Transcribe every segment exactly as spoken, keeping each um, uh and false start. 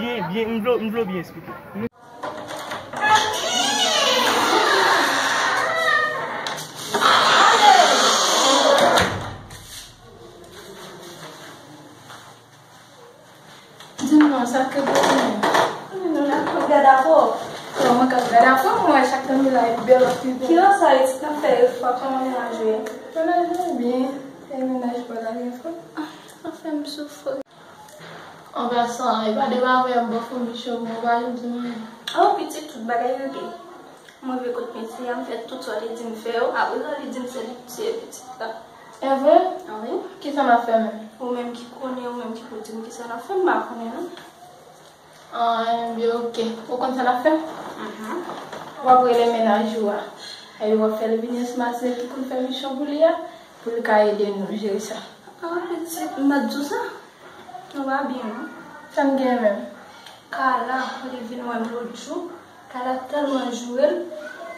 byen, byen, m vle, m vle w byen eksplike. Di m non, sa k rive menm? Di m non, n ap gad avè w. Bon, mwen k ap gad avè w, mwen wè chak tan nou la, epi bèl w ap rive. Kilè sa, Etit, n ap fè efò, kòman mennaj ou ye? Mennaj mwen byen, e mennaj pa w la gen fòm. Sa fè m soufri. An pasan, e pa de bagay m pa fè Michou, mwen pa janm di m anyen. Oh, pitit, tout bagay regle. Mwen rive kot mesye a, m fè tout sa w te di m fè yo. Apre sa, li di m se li k tiye pitit la. E vre? Wi. Kisa n ap fè menm? Ou menm ki konnen, ou menm ki pou di m kisa n ap fè, m pa konnen non. Ah, ebyen, oke. Ou konn sa n ap fè? Mhm. W ap rele mennaj ou a. Epi w ap fè l vini nan Maslen ki konn fè Michou pou li a, pou l ka ede nou jere sa. Ah, pitit, m pa t di w sa. Nou pa byen non. Sa n gen menm? Kala, li vin wè m lòt jou. Kala tèlman joure l.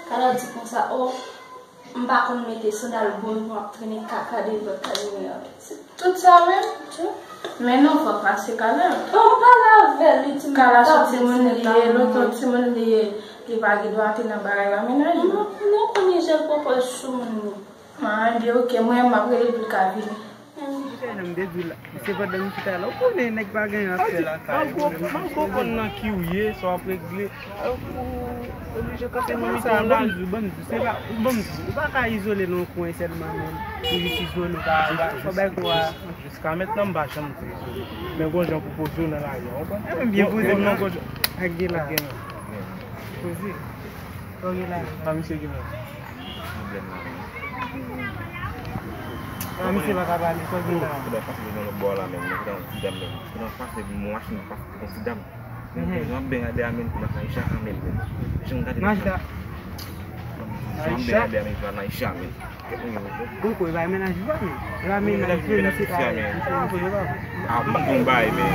Kala di konsa, oh, m pa konn mete sandal bon, m ap trennen kaka devan kay mwen an. Tout sa menm? Tout. Men non, fò pase Kala. Oh, m pale avè l, li di m Kala se timoun li ye, lòt timoun li ye. Li pa gen dwa antre nan bagay la, mennaj mwen. Non, non, kounye a l pwopòz sou moun li. Ah, ebyen, oke, mwen, m ap rele l pou l ka vini. Deja, jan m te di w la, se pandan m chita la, ou konnen nèg pa gen afè lakay. Malgre w konn nan ki w ye, sa w ap regle. Ou oblije kanpe nan mitan laj. Ban m di w, ban m di w, se pa, ban m di w, ou pa ka izole nan yon kwen sèlman, menm. Ou jis izole, ou pa, ou pa, fò bay kou a. Jiskamentnan, m pa janm te izole. Men gon jan pou poze w nan lari a, ou konprann? E menm byen poze m nan. Ak gen la. Poze. Kò gen la. Pa misye gen la. Pwoblèm la menm. Ah, misye pa ka pale, kò gen la. Ou ta pase nan lòt bò la menm, men ou ta yon ti dam menm. Ou ta pase, mwen machin pase yon ti dam. Jan m ap byen gade a menm, Naisha a menm. Jan m gade Naisha. Jan m ap byen gade a menm, Naisha a menm. Bon, kou e bay mennaj li pa menm. E bay mennaj li, misye pa menm. Ah, m di yon bagay, men.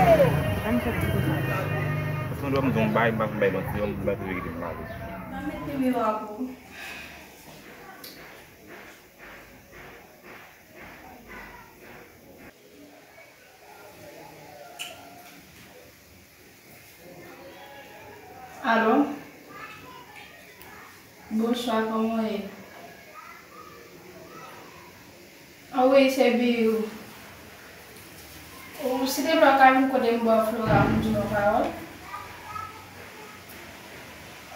Paske m di yon bagay, m pa vin bay manti, m bay tout verite m pale. Mwen met nimewo a pou ou. Alo? Bonswa, kòman w ye? Ah wi, se Bill. Ou, silteple, w ka vin kote m bò Flora, m di w yon pawòl?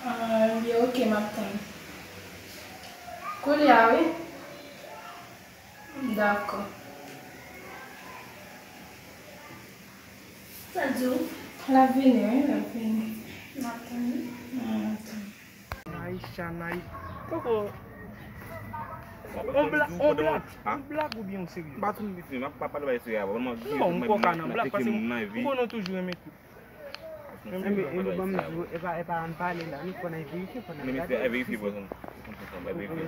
Ah, byen, oke, m ap tann. Kounye a, wi. Dakò. Sa l di w? L ap vini, wi, l ap vini. N ap tann li. N ap tann. Naisha, Naisha. Poko. On blag, on blag, on blag oubyen on serye? M pa tou m vit, m ap pale bay serye avan. Non, m koka nan blag, paske m konnen w toujou renmen tout. Enben, enben, ban m di w, e pa, e pa ann pale la, nou fò n al verifye, fò n al gade. Verifye, verifye.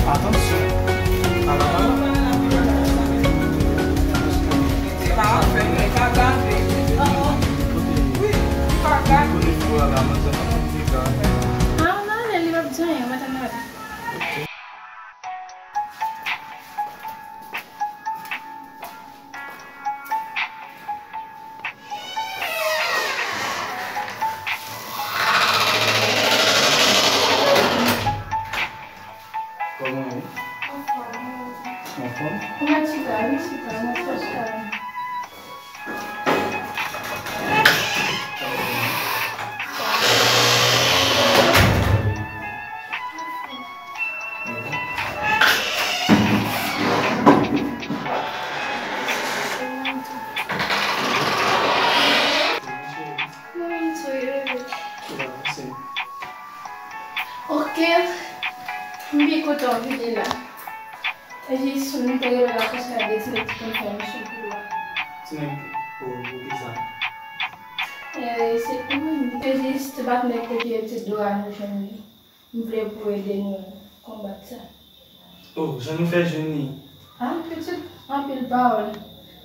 Atansyon. Ala, ala. Se pa afè, men pa gade. Wi, pa gade. Ah, non, li p ap di anyen, mwen tann la. Kòman w ye? Anfòm. Anfòm? Mwen chita, mwen chita, mwen chita. Oke, m byen kontan w vini la. E jis, m te rele w la paske a de ti nèg ki konn fè yon sou pou ou a. Ti nèg pou, pou ki sa? E, se, wi, m te jis te bat nèg kote pitit Dora nou jwenn li. M vle pou ede nou konbat sa. Oh, jan nou fè jwenn li? Ah, pitit, anpil pawòl.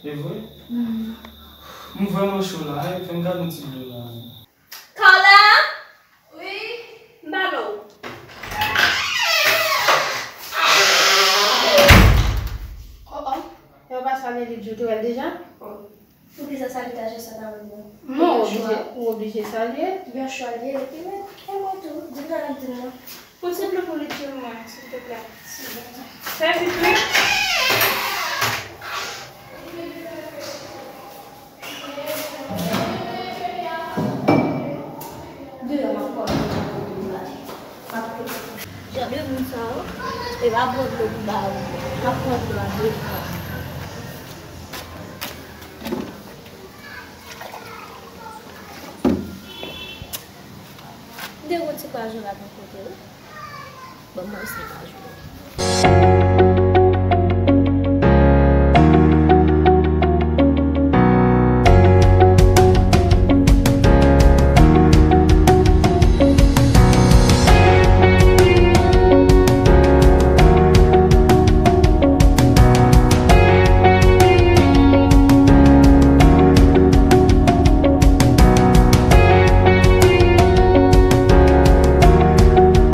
E vre? Mm. M vrèman cho la, eh, fè m gade yon ti dlo la. Carla! Wi? M ba nou. Oh, oh. Yo pa salye li di w te wè l deja? Oh. Poukisa salye ta jis sa ta wè l bon? Non, ou oblije, ou oblije salye. Yon chwa li ye, epi men, e mwen tou, di m sa w ap di m nan. Pote dlo pou li, ti mwen, silteplè. Fè vit, wi. Sa yo, e pa pran dlo pou ba ou. Pa pran dlo a de fwa. M te gon ti kwajon la bò kote, wi. Ban m manje kwajon.